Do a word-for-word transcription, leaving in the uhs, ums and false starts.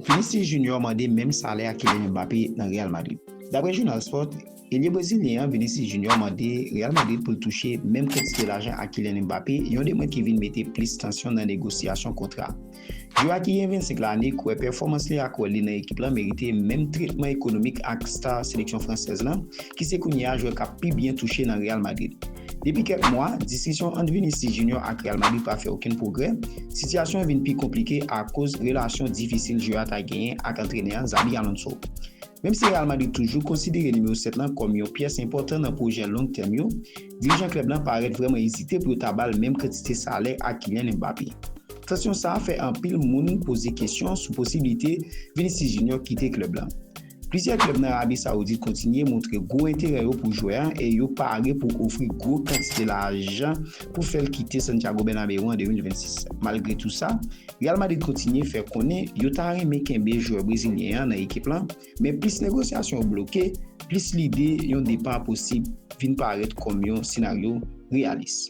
Vinicius Junior mande menm salè a Kylian Mbappé nan Real Madrid. Daprè jounal Sport, elye brezilyen an, Vinicius Junior, mande Real Madrid pou l touche menm kantite lajan a Kylian Mbappé, yon demann ki vin mete plis tansyon nan negosyasyon kontra. Jwè a ki gen vennsenk lane kwè pèfòmans li ak wòl li nan ekip lan merite menm tretman ekonomik ak star seleksyon fransèz lan, ki se kounye a jwè k ap pi byen touche nan Real Madrid. Depi kèk mwa, diskisyon ant Vinicius Junior ak Real Madrid pa fè okenn pwogrè. Sitiyasyon an vin pi konplike akoz relasyon difisil jwè a ta genyen ak antrenè an, Xabi Alonso. Menm si Real Madrid toujou konsidere nimewo sèt lan kòm yon pyès enpòtan nan pwojè long tèm yo, dirijan klèb lan parèt vrèman ezite pou yo ta ba l menm kantite salè a Kylian Mbappé. Tansyon sa a fè anpil moun poze kesyon sou posiblite Vinicius Junior kite klèb lan. Plizyè klèb nan Arabi Sawoudit kontinye montre gwo enterè yo pou jwè a e yo pare pou ofri gwo kantite lajan pou fè l kite Santiago Bernabéu an de mil vennsis. Malgre tou sa, Real Madrid kontinye fè konnen yo ta renmen kenbe jwè brezilyen an nan ekip lan, men plis negosyasyon yo bloke, plis lide yon depa posib vin parèt kòm yon senaryo reyalis.